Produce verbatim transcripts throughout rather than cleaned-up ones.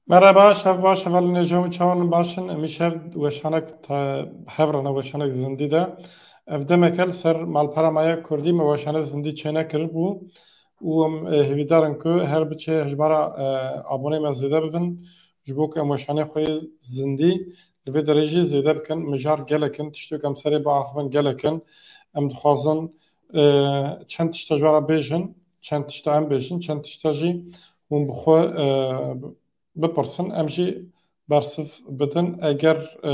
Merhaba, şev baş, hevalên hêja hûn çawan in, baş in? Em îşev weşanek te-, hev re ne, weşanek zindî de. Ev demeke li ser malpera me ya kurdî me weşane zindî çênekiribû û em, e, hêvîdar in ku her biçe hejmara, e, aboneyê me zêde bibin, ji bo ku em weşanê xwe yê zindî li vê derê jî zêde bikin. Mijar gelek in, tiştê ku em serê biaxivin gelek in. Em dixwazin, e, çend tişta ji we re bêjin, çend tişta em bêjin, çend tişta jî hûn bi xwe, e, bipirsin, em jî bersiv bidin. Eger, e,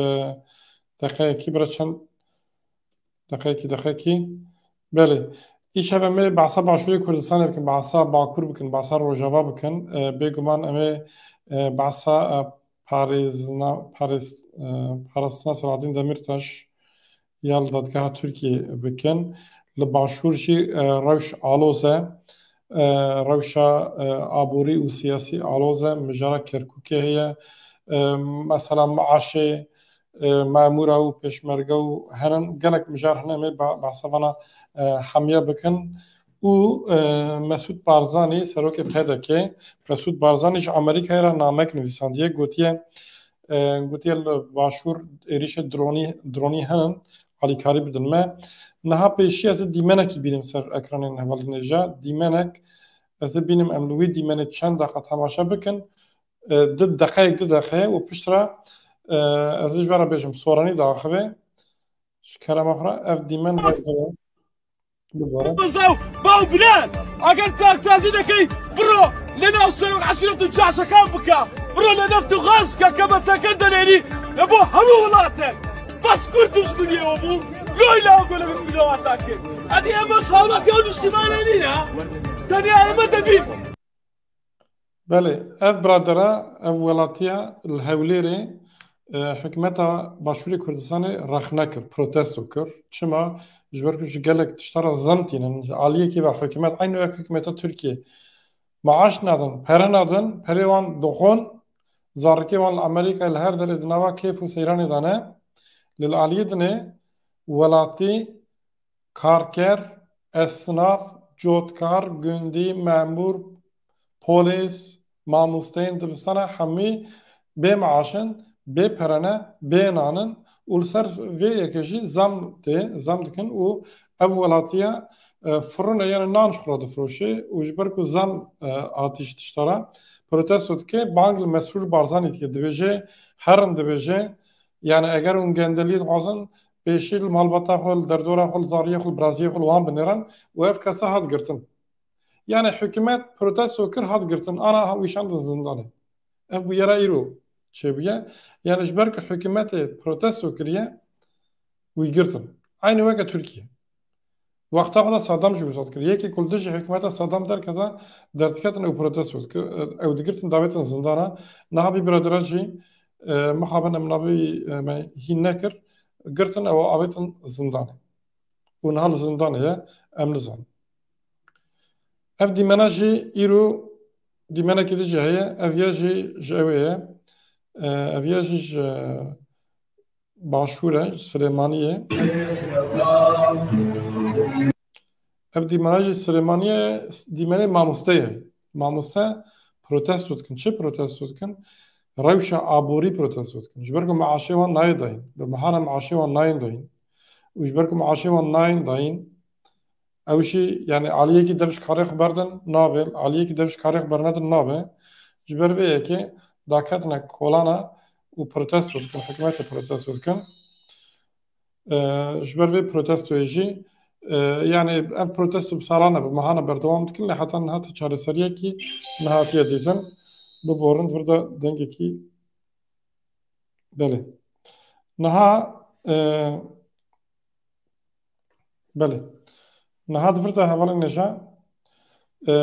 deqeyekî bira çend, deqeyekî, deqeyekî. Belê. Îşev em ê behsa Başûrê Kurdistanê bikin, behsa Bakur bikin, behsa Rojava bikin. E, bêguman em ê, e, behsa, e, parêzna-, parêz-, e, parastina Selahattin Demirtaş ya li dadgeha Tirkiyê bikin. Li Başûr jî, e, rewş aloz e. E, rewşa, e, aborî û siyasî aloz e. Mijara Kerkûkê heye. E, mesela maaşê, e, memûra û pêşmerge û henin gelek mijar hene, em ê ba-, behsa vana, e, hemiya bikin. Û, e, Mesûd Barzanî, serokê P D K, Mesûd Barzanî ji Amerîkayê re namek nivîsandiye, gotiye, e, gotiye li Başûr êrîşê dronî, dronî henin, alîkarî bidin me. Niha pêşî ez ê dîmenekî bînim ser ekranên hevalên hêja. Dîmenek, ez ê bînim em li wî dîmenê çend deqa temaşe bikin. E, di deqeyek, di deqeyê û piştre, e, ez ê ji we re bêjim, soranî diaxive. Ji kerema xwe re ev dîmen vekve. Bibore. Bazaw, baw Bilal, eger çaksazî dikey, biro li nav serok eşîret û caşekan bike, biro li neft û gaz bike, kebeteke derêrî li bo hemû welat e. Bes Kurd dijminê we bû, loyla gole bi filoata kir. Edî ema şawlat ya niştimanê nîne. Tenya ema debîn. Belê, ev biradera, ev welatiya li Hewlêrê, e, hikûmeta Başûrê Kurdistanê rexne kir, protesto kir. Çima? Ji ber ku ji gelek tişta re zem tînin. Aliyekî ve hikûmet, eynî wek hikûmeta Tirkiyê. Maaş nadin, pere nadin, perê wan dixwin, zarikê wan li Amerîkayê li her derê di nava kêf û seyranê de ne. Lê li aliyê dinê welatî karker, esnaf, cotkar, gundî, memûr, polîs, mamosteyên dibistana hemî bê maaş in, bê pere ne, bê nan in û li ser vê yekê jî zam tê, zam dikin û ev welatiya, e, firûne, yani nan ji xwe re difiroşê û ji ber ku zam, e, hatî ji tişta re protesto dike, bang li Mesrûr Barzanî dike, dibêje, herin dibêje, yani eger hûn gendeliyê dixwazin, pêşî li malbata xwe, li derdora xwe, li zariyê xwe, li biraziyê xwe li wan binêrin û ev kesa hat girtin. Yani hikûmet protesto kir, hat girtin, ana ha wîşandin zindanê. Ev bûyera îro çêbûye. Yani ji ber ku hikûmetê protesto kiriye, wî girtin. Eynî weke Tirkiye. Wexta xwe de Saddam jî wisa dikir. Yekê ku li dijî hikûmeta Saddam derkete, derdiketin ew protesto dikir. Ew digirtin davêtin zindana. Niha vî biradera jî, e, mixabin em navê, e, me hîn nekir. Girtin ew avêtin zindanê. Û niha li zindanê ye, em nizanin. Ev dîmena jî îro dîmenekî din jî heye. Ev ya jî ji ew ê ye. E, ev ya jî ji Başûr e, ji Silêmaniyê. Ev dîmena jî Silêmaniyê, dîmenê mamoste ye. Mamoste protesto dikin. Çi protesto dikin? Rewşa aborî protesto dikin. Ji ber ku meaşê wan nayê dayîn. Bi mehana meaşê wan nayên dayîn. Û ji ber ku meaşê wan nayên dayîn, ew jî, yani, aliyekî dev ji karê xwe berdin nabe, aliyekî dev ji karê xwe bernedin nabe. Ji ber vê yekê daketine kolana û protesto dikin, hikûmetê protesto dikin. E, ji ber vê protestoyê jî, e, yani, ev protesto bi salan e, bi mehan e berdewam dikin, lê heta niha tu çareseriyekî nehatiye dîtin. Biborin, vir de dengekî, belê. Niha, e, belê. Niha di vir de hevalên hêja, e,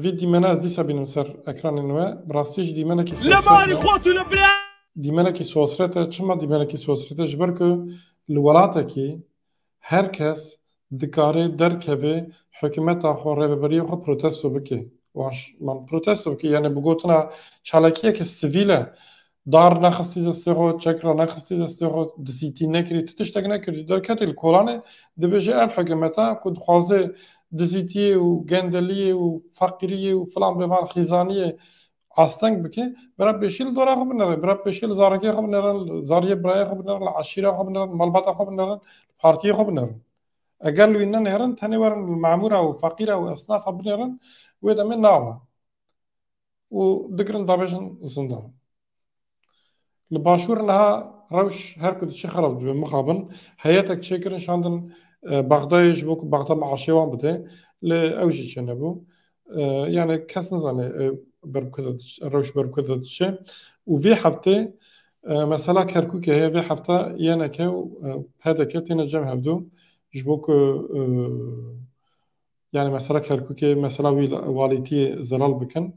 vî dîmene ez dîsa bînim ser ekranên we. Bi rastî jî dîmenekî sosret e. Dîmenekî sosret e. Çima dîmenekî sosret e? Ji ber ku li welatekî her kes dikare derkeve, hikûmeta xwe, rêveberiyê xwe protesto bike. Wan ş-, man protesto bike, yani bi gotina çalakiyeke sivîl e. Dar nexistî destê xwe, çek re nexistî destê xwe, dizîtî nekirî, tu tiştek nekirî. Derketî li kolanê, dibêje ev hikûmeta ku dixwaze dizîtiyê û gendeliyê û feqîriyê û filan bêvan xîzaniyê asteng bike, bira pêşî li dora xwe binêrin, bira pêşî li zarekê xwe binêrin, li zariyê birayê xwe binêrin, li eşîra xwe binêrin, li malbata xwe binêrin, li partiyê xwe binêrin. Eger li wî nenêrin, tenê werin li memûra û feqîra û esnafa binêrin, wê demê nabe. Û digirin dabêjin zindan. Li Başûr niha rewş her ku diçe xerab dibe, mixabin. Heyetek çêkirin şandin, e, Bexdayê ji bo ku Bexda meaşê wan bide. Lê ew jî çênebû. E, yani kes nizane, e, ber bi ku de diç-, rewş ber bi ku de diçe. Û vê heftê, e, mesela Kerkûkê heye, vê hefta Y N K û, e, P D K têne cem hevdû. Ji bo ku, e, yani mesela Kerkûkê, mesela wî walîtiyê zelal bikin.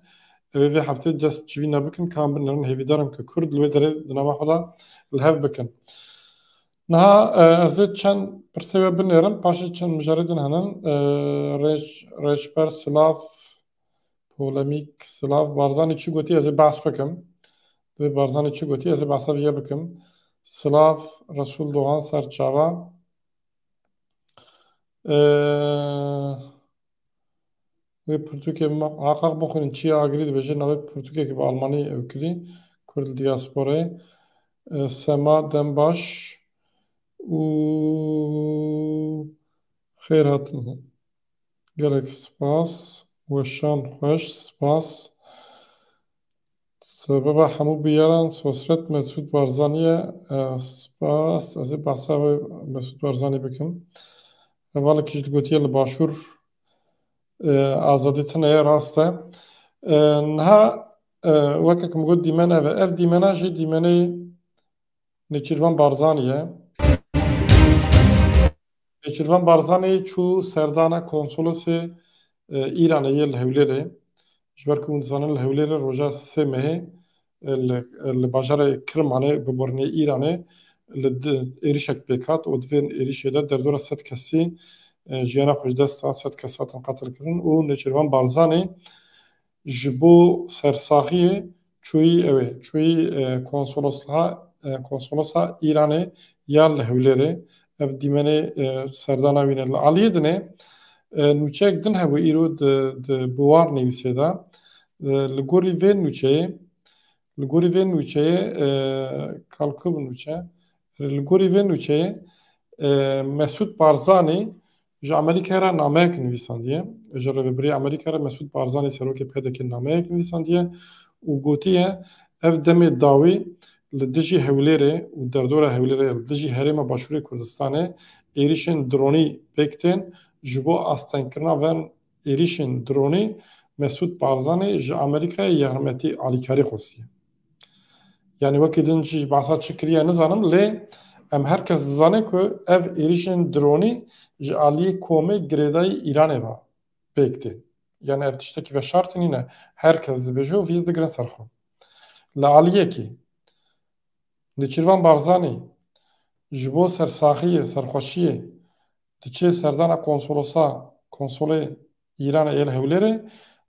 Ew ê vê heftê dest civîna bikin, ka em binêrin, hêvîdar im ku Kurd li wê derê di nava xwe de li hev bikin. Niha, e, ez ê çend pirsê we binêrim, paşê çend mijarê din henin. E, Rêç-, Rêçber silav, polemîk silav, Barzanî çi gotî ez ê behs bikim. Divê Barzanî çi gotî ez ê behsa vê bikim. Silav, Resul Doğan ser çava. Ee, wê pirtûkê me, Aqaq bixwînin, Çiya Agirî dibêje, navê pirtûkekê bi almanî ew kirî, Kurd li diasporayê. Ee, Sema Dembaş û xêr hatin. Gelek spas. Weşan xweş, spas. Sebeba hemû biyaran Sosret Mesûd Barzanî ye. E, spas. Ez ê behsa wê Mesûd Barzanî bikim. Hevalekî ji digotiye li Başûr, e, azadî tune ye, rast e. E, niha, e, weke ku min got dîmen ev e. Ev dîmena jî dîmenê Nêçîrvan Barzanî ye. Nêçîrvan Barzanî çû serdana konsolosê, e, Îranê yê li Hewlêrê. Ji ber ku hûn dizanin li Hewlêrê roja sê mehê, e, li, e, li bajarê Kirmanê bi borînê Îranê li di-, êrişek pêk hat û di vê êrişê de derdora sed kesî, e, jiyana xwe ji dest da, sed kes hatin qetilkirin û Nêçîrvan Barzanî ji bo sersaxiyê çûyî ew ê, çûyî, e, konsolosliha, e, konsolosa Îranê ya li Hewlêrê. Ev dîmenê, e, serdana wî ne. Li aliyê dinê, e, nûçeyek din hebû îro di, di Biwar nivîsê de. E, li gorî vê nûçeyê, li gorî vê nûçeyê, e, kalkû bi nûçe, li gorî vê nûçeyê, e, Mesûd Barzanî ji Amerîkayê re nameyek nivîsandiye. Ji rêvebirî Amerîkayê re Mesûd Barzanî serokê P D K nameyek nivîsandiye û gotiye, ev demê dawî li dijî Hewlêrê û derdora Hewlêrê, li dijî Herêma Başûrê Kurdistanê êrîşên dronî pêk tên, ji bo astengkirina van êrîşên dronî Mesûd Barzanî ji Amerîkayê yarmetî alîkarî xwestiye. Yani wekî din jî behsa çi kiriye nizanim, lê em her kes dizane ku ev êrîşên dronî ji aliyê komê girêdayî Îranê ve pêk tê. Yani ev tiştekî veşartî nîne. Her kes dibêje û vî digirin ser xwe. Li aliyekî Nêçîrvan Barzanî ji bo sersaxiyê, serxweşiyê diçe serdana konsolosa, konsolê Îranê yê li Hewlêrê,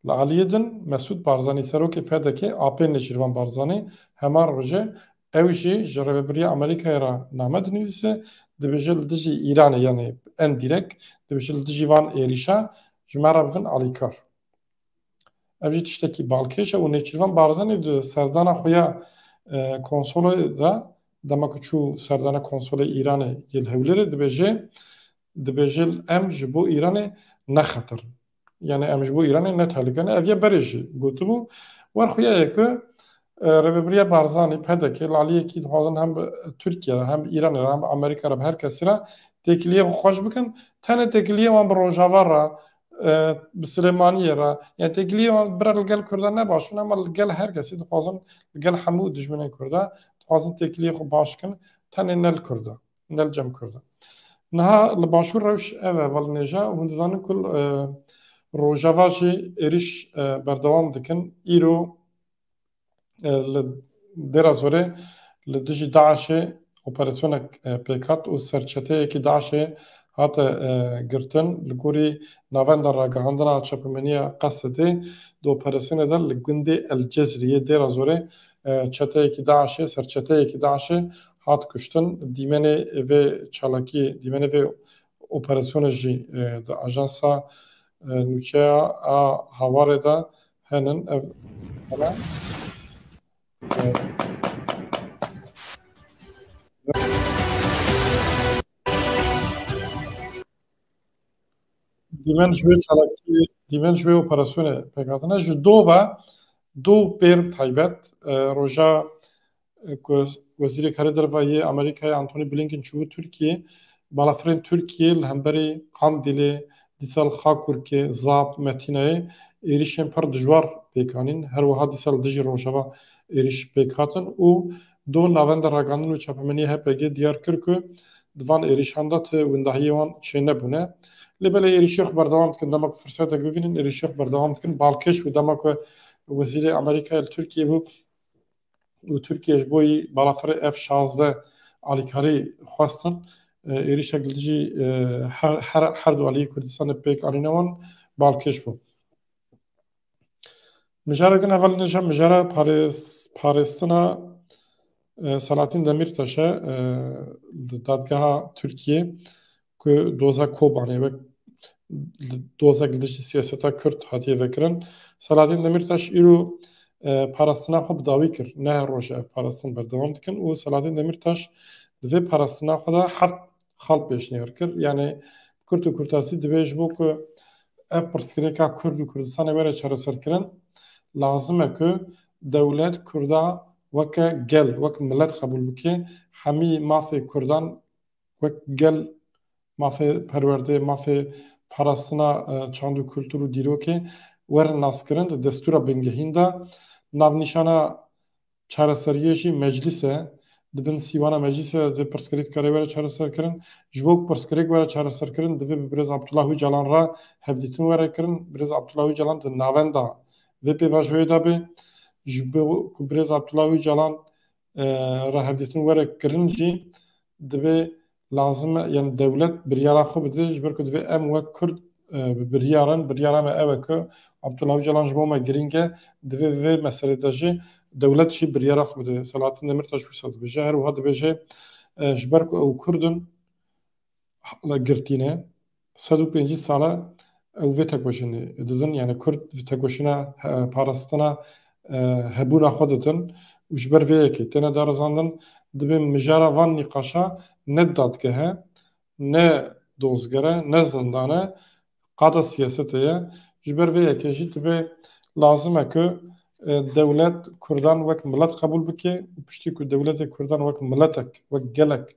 li aliyê din Mesûd Barzanî, serokê P D K, apê Nêçîrvan Barzanî, heman roje ew jî ji rêvebiriya Amerîkayê re name dinivîse, dibêje li dijî Îranê, yani endîrekt, dibêje li dijî van êrîşa ji me re bivin alîkar. Ev jî tiştekî balkêş e û Nêçîrvan Barzanî di serdana xwe ya, e, konsolê de, dema ku çû serdana konsolê Îranê yê li Hewlêrê, dibêje, dibêje, em ji bo Îranê ne xeter in. Yani em ji bo Îranê ne tehlike ne. Ev ya berê jî gotibû. Wer xuya ye ku, e, rêvebiriya Barzanî, P D K, li aliyekî dixwazin hem bi Tirkiye re, hem bi Îranê re, hem bi Amerîka re, bi her kesî re têkiliyê xwe xweş bikin. Tenê têkiliyê wan bi Rojava re, e, bi Silêmaniyê re, yani têkiliyê wan bira li gel Kurda ne baş in, ama li gel her kesî dixwazin, li gel hemû dijminên Kurda dixwazin têkiliyê xwe baş kin, tenê ne li Kurda, ne li cem Kurda. Niha li Başûr rewş ev e, hevalên hêja, hûn dizanin ku, e, Rojava jî êrîş, e, berdewam dikin. Îro, e, li Dêra Zorê li dijî DAIŞê operasyonek, e, pêk hat û serçeteyekî DAIŞê hate, e, girtin. Li gorî navenda ragihandina çapemeniya Qesedê, di operasyonê de li gundê El Cezriyê Dêra Zorê, e, çeteyekî DAIŞê, serçeteyekî DAIŞê hat kuştin. Dîmenê vê çalakiyê, dîmenê vê operasyonê jî, e, di ajansa, e, nûçeya a Hawarê de henin ev. Dîmen ji wê çalakiyê, dîmen ji wê operasyonê pêk hatine. Ji do ve, do pêr taybet, e, roja, e, ku Wezîrê Karê Derve yê Amerîkayê Antony Blinken çûbû Tirkiyê, balafirên Tirkiyê li hemberî Qandîlê, dîsa li Xakurkê, Zap, Metînayê êrîşên pir dijwar pêk anîn. Her wiha dîsa li dijî Rojava êrîş pêk hatin û do navenda ragihandin û çapemeniyê H P G diyar kir ku di van êrîşan de ti windahiyê wan çênebûne. Lê belê êrîşê xwe berdewam dikin. Dema ku firsetek bibînin, êrîşê xwe berdewam dikin. Balkêş bû dema ku wezîrê Amerîkayê li Tirkiyê bû û Tirkiye ji bo yî balafirê F şazdeh alîkarî xwestin. E, êrîşek li dijî, e, her, her, her du aliyê Kurdistanê pêk anîne wan balkêş bû. Mijara din hevalên hêja, mijara parêz-, parêstina, e, Selahattin Demirtaş e, e, li dadgeha Tirkiyê ku doza Kobanê wek li, dozek li dijî siyaseta Kurd hatiye vekirin. Selahattin Demirtaş îro, e, parastina xwe bi dawî kir. Ne her roj ev parastin berdewam dikin û Selahattin Demirtaş di vê parastina xwe de heft xal pêşniyar kir. Yani kurt û kurtasî dibê ji bo ku ev pirsgirêka Kurd û Kurdistanê were çareserkirin, lazim e ku dewlet Kurda weke gel, wek milet qebûl bike, hemî mafê Kurdan wek gel, mafê perwerdê, mafê parastina, e, çand û kultur û dîrokê werin naskirin di destûra bingehîn de. Navnîşana çareseriyê jî meclîs e. Di bin sîwana meclîsê de pirsgirêk dikare were çareserkirin. Ji bo ku pirsgirêk were çareserkirin, divê bi birêz Abdullah Ocalan re hevdîtin were kirin. Birêz Abdullah Ocalan di navenda vê pêvajoyê de be. Ji bo ku birêz Abdullah Ocalan, e, re hevdîtin were kirin jî, divê lazim e, yani dewlet biryara xwe bide, ji ber ku divê em wek Kurd, e, bi biryar in. Biryara me ew e ku Abdullah Ocalan ji bo me girîng e, divê vê meselê de jî dewlet jî biryara xwe bide. Selahattin Demirtaş wisa dibêje. Her wiha dibêje, e, ji ber ku ew Kurd in, girtî ne. Sed û pêncî sal e ew vê tekoşînê didin, yani Kurd vê tekoşîna, e, parastina, e, hebûna xwe didin û ji ber vê yekê têne darizandin. Dibê mijara van nîqaşa ne dadgeh e, ne dozger e, ne zindan e, qada siyasetê ye. Ji ber vê yekê jî dibê lazim e ku, e, dewlet Kurdan wek milet qebûl bike û piştî ku dewletê Kurdan wek miletek, wek gelek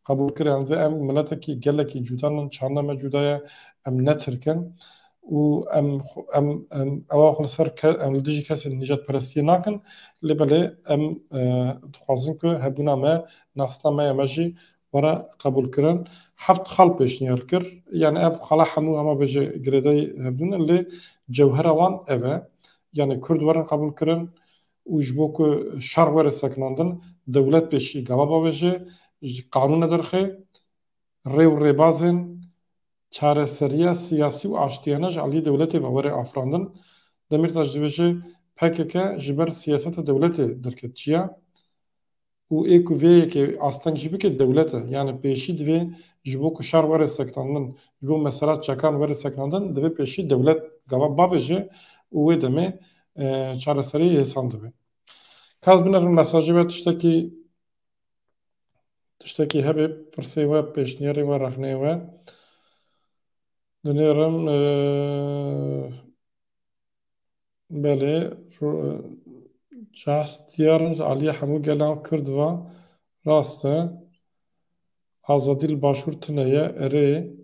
qebûl kir, em dibê em miletekî gelekî cuda ne, çanda me cuda ye, em ne Tirk in û em xwe, em, em, ewa xwe li ser ke-, em li dijî kesên nîjadperestiyê nakin, lê belê em, e, dixwazin ku hebûna me, nastina me ya me jî were qebûlkirin. Heft xal pêşniyar kir. Yani ev xala hemû hema bêje girêdayî hevdû ne, lê cewhera wan ev e. Yani Kurd werin qebûlkirin û ji bo ku şer were sekinandin, dewlet pêşî gava bavêje, ji qanûne derxê, rê û rêbazên çareseriya siyasî û aştiyane ji aliyê dewletê ve were afirandin. Demirtaş dibêje, P K K ji ber siyaseta dewletê derket çiya. Û ê ku vê yekê asteng jî bike dewlet e. Yani pêşî divê ji bo ku şer were sekinandin, ji bo mesela çekan were sekinandin, divê pêşî dewlet gava bavêje û wê demê, e, çareseriyê hêsan dibe. Ka ez binerim mesajê we, tiştekî, tiştekî hebe, pirsê we, pêşniyarê we, rexneyê we dinêrim, e, Belê, ro-, cehs diyar in, aliyê hemû gelan Kurd va, rast e. Azadî li Başûr tune ye, erê.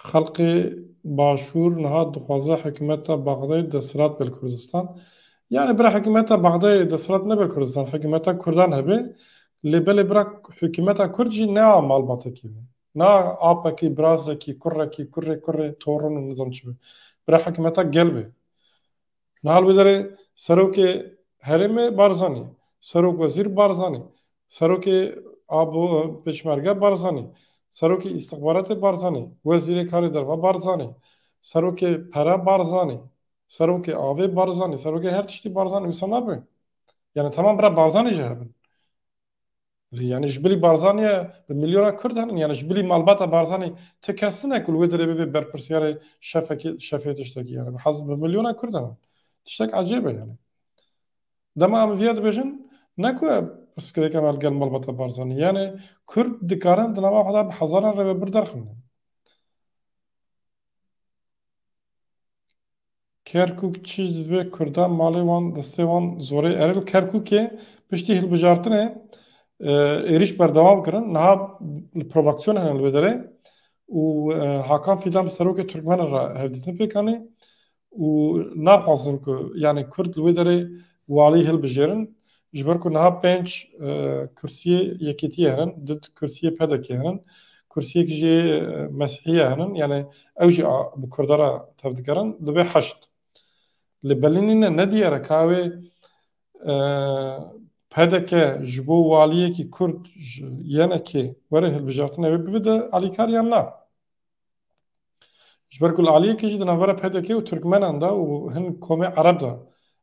Xelkê Başûr niha dixwaze hikûmeta Bexdayê desthilat be li Kurdistan. Yani bira hikûmeta Bexdayê desthilat nebe li Kurdistan, hikûmeta Kurdan hebe. Lê belê bira hikûmeta Kurd jî ne a malbatekî be. Na apekî, birazekî, kurekî, kurê kurê, torûn û nizam çi be. Bira hikûmeta gel be. Niha li wê derê serokê herêmê Barzanî, serok wezîr Barzanî, serokê abo pêşmerge Barzanî, serokê îstixbaratê Barzanî, wezîrê karê derve Barzanî, serokê pere Barzanî, serokê avê Barzanî, serokê her tiştî Barzanî, wisa nabe. Yani temam bira Barzanî jî hebin. Lê yani ji bilî Barzanî ye, bi milyona Kurd henin. Yani ji bilî malbata Barzanî ti kes tune ku li wê derê bivê berpirsiyarê şefekî, şefê tiştekî. Yani bi hez, bi milyona Kurd henin. Tiştek ecêb e yani. Dema em viya dibêjin, ne ku pirsgirêk em li gel malbata Barzanî. Yani Kurd dikarin di nava xwe de bi hezaran rêvebir derxin. Kerkûk çi dibe Kurda malê wan, destê wan zorê. Erê li Kerkûkê piştî hilbijartinê, e, êrîş berdewam kirin. Niha li provokasyonê hene li wê derê. Û, e, Hakan Fidan bi serokê Turkmenan re hevdîtin pêk anî. Û naxwazin ku, yani Kurd li wê derê walî hilbijêrin. Ji ber ku niha pênc, e, kursiyê Yekîtiyê hene, du kursiyê P D K hene, kursiyek jî, e, Mesihiyê hene. Yani ew jî a, bi Kurda re tevdigerin, dibe heşt. Li Berlînê ne, ne diyar e ka wê, e, P D K ji bo waliyekî Kurd ji Y N K'ê were hilbijartinê wê bibide alîkar yan na. Ji ber ku li aliyekê jî di navbera P D K û Turkmenan de û hin komê Ereb de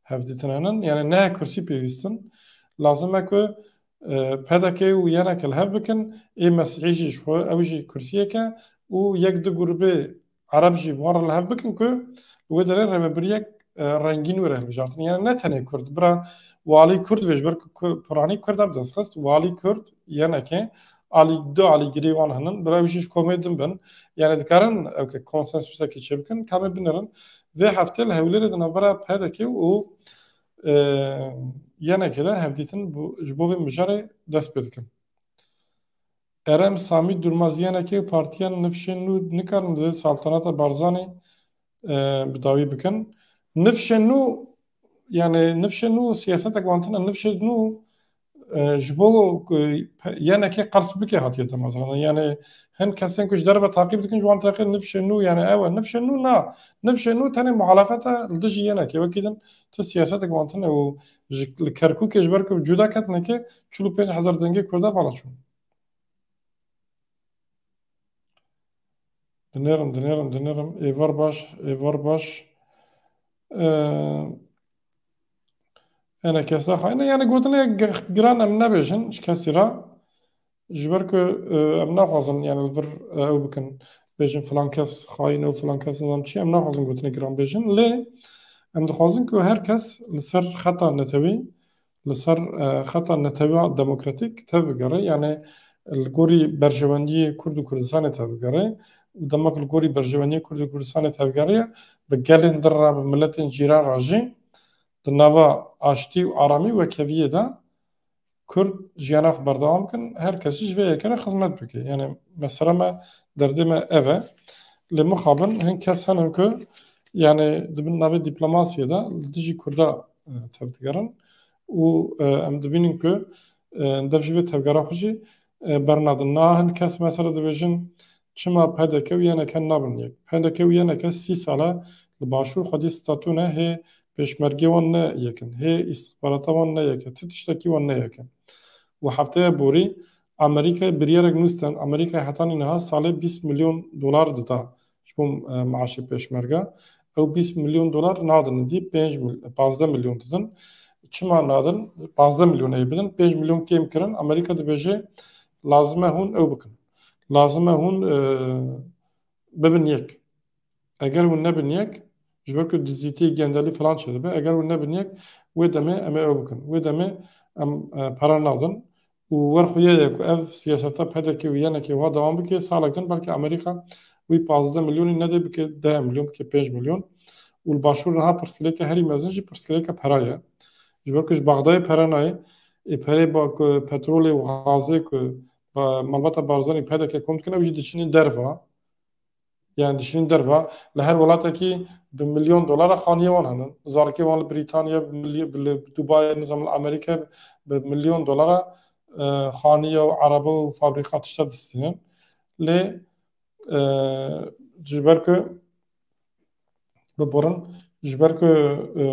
hevdîtin henin. Yani ne kursî pêwîst in. Lazim e ku, e, P D K û Y N K li hev bikin, ê Mesihî jî ji xwe ew jî kursiyek e û yek du grûbê Ereb jî bi wan re li hev bikin ku li wê derê rêvebiriyek, e, rengîn were hilbijartin. Yani ne tenê Kurd, bira walî Kurd vê ji ber ku Ku-, piranî Kurda bi dest xist, walî Kurd Y N K'ê alî du alîgirî wan hinin, bira ew jî ji komê din bin. Yani dikarin ew ke konsensusekê çêbikin, kamê binerin. Vê heftê li Hewlêrê di navbera P D K û, e, Y N K'ê de hevdîtin bo, ji bo vê mijarê dest pê dikin. Erem Samî Durmaz Y N K û partiya Nifşê Nû nikarin di saltanata Barzanî, e, bi dawî bikin. Nifşê Nû, yani Nifşê Nû siyasetek wan tune, Nifşê Nû, e, ji bo ku Y N K qers bike hatiye damezrandin. Yani hin kesên ku ji derve taqîb dikin, ji wan teqê Nifşê Nû, yani ew e. Nifşê Nû na, Nifşê Nû tenê muhalefet e li dijî Y N K. Wekî din ti siyasetek wan tune û ji, li Kerkûkê ji ber ku cuda ketine ke çil û pênc hezar dengê Kurda vala çûn. Dinêrim, dinêrim, dinêrim. Êvar baş, êvar baş. Ee, ene kesa xayne. Yani gotinê g-, giran em nebêjin ji kesî re. Ji ber ku, e, em naxwazin yani li vir, e, ew bikin. Bêjin filan kes xayîn e û filan kes nizam çi. Em naxwazin gotinê giran bêjin. Lê em dixwazin ku her kes li ser xeta netewî li ser, e, xeta netewa demokratîk tevbigere, yani li gorî berjewendiyê Kurd û Kurdistanê tevbigere. Dema ku li gorî berjewendiyê Kurd û Kurdistanê tevgeriye, bi gelên din re, bi miletên cîran re jî di nava aştî û aramî û wekheviyê de Kurd jiyana xwe berdewam bikin, her kes jî ji vê yekê re xizmet bike. Yani mesela me, derdê me ev e. Lê mixabin hin kes hene ku yani di bin navê dîplomasiyê de li dijî Kurda, e, tevdigerin û, e, em dibînin ku, e, dev ji vê tevgera xwe jî, e, bernadin. Niha hin kes mesela dibêjin çima P D K û Y N K nabin yek. P D K û Y N K sî sal e li Başûr xwedî statû ne, hê pêşmergê wan ne yek in, hê îstixbarata wan ne yek e, ti tiştekî wan ne yek e. Û hefteya borî Amerîkayê biryarek nûstin, Amerîkayê hetanî niha salê bîst milyon dolar dida ji bo, e, maaşê pêşmerge. Ew bîst milyon dolar nadin dî, pênc mil-, pazdeh milyon didin. Çima nadin? Pazdeh milyon ê bidin, pênc milyon kêm kirin. Amerîka dibêje, lazim e hûn ew bikin. Lazim e hûn, e, bibin yek. Eger hûn nebin yek, ji ber ku dizîtî, gendelî filan çêdibe, eger hûn nebin yek, wê demê em ê ew bikin. Wê demê em, e, pere nadin. Û wer xwe ye ku ev siyaseta P D K û Y N K wa dewam bike, salek din belkî Amerîka wî pazdeh milyonî nedê, bike deh milyon, bike pênc milyon. Û li Başûr niha pirsgirêke herî mezin jî pirsgirêke pera ye. Ji ber ku ji Bexdayê pere nayê, ê perê ba ku petrolê û gazê ku ba, malbata Barzanî P D K kom dikin, ew jî diçinî derva. Yani dişînin derva, li her welatekî bi milyon dolara xaniyê wan hene. Zarokê wan li Brîtanya, bi milyo-, bi, li Dubayê, nizam li Amerîka bi milyon dolara, e, xaniye û erebe û fabrîka tişta distînin. Lê, e, ji ber ku biborin, ji ber ku, e,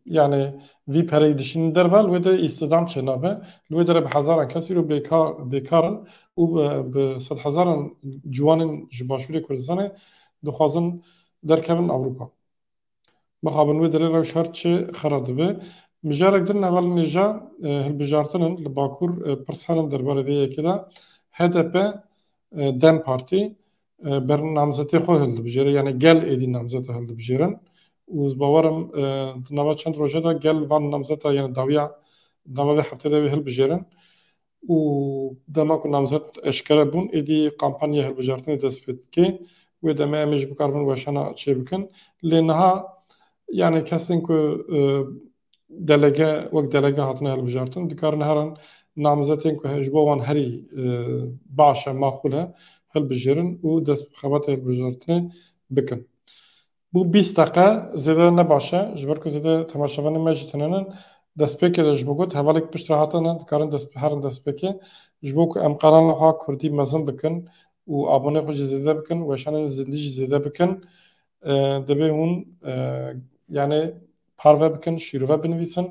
yani vî pereyî dişînin derve, li wê de îstidam çênabe. Li wê de re bi hezaran kes îro bêkar, bêkar in û bi, bi sedhezaran ciwanên ji Başûrê Kurdistanê dixwazin derkevin Ewropa. Mixabin wê derê rewş her çi xera dibe. Mijarek din hevalên hêja, e, hilbijartin in li Bakur, e, pirs henin derbarê vê yekê de. H D P, e, dem Partî, e, ber namzetê xwe hildibijêre, yani gel êdî namzeta hildibijêrin. û ez bawer im, e, di nava çend roje de gel van namzeta, yani dawiya nava vê heftê de wê hilbijêrin û dema ku namzet eşkere bûn, êdî kampanya hilbijartinê dest pê dike. Wê demê em ê jî bikaribin weşana çêbikin. Lê niha, yani kesên ku, e, delege, wek delege hatine hilbijartin, dikarin herin namzetên ku ji bo wan herî, e, baş e, maqûl e, hilbijêrin û dest bi xebatê hilbijartinê bikin. Bû bîst deqe, zêde ne baş e, ji ber ku zêde temaşevanê me jî tune ne. Destpêkê de ji min got, hevalek pişt re hatine, dikarin dest, herin destpêkê. Ji bo ku em kanala xwe kurdî mezin bikin û abonê xwe jî zêde bikin, weşanên zindî jî zêde bikin, e, divê hûn, e, yani parve bikin, şîrove binivîsin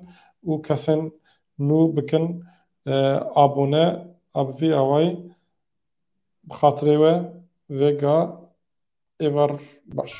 û kesên nû bikin, e, abone, a bi vî awayî bi xatirê we vêga êvar baş.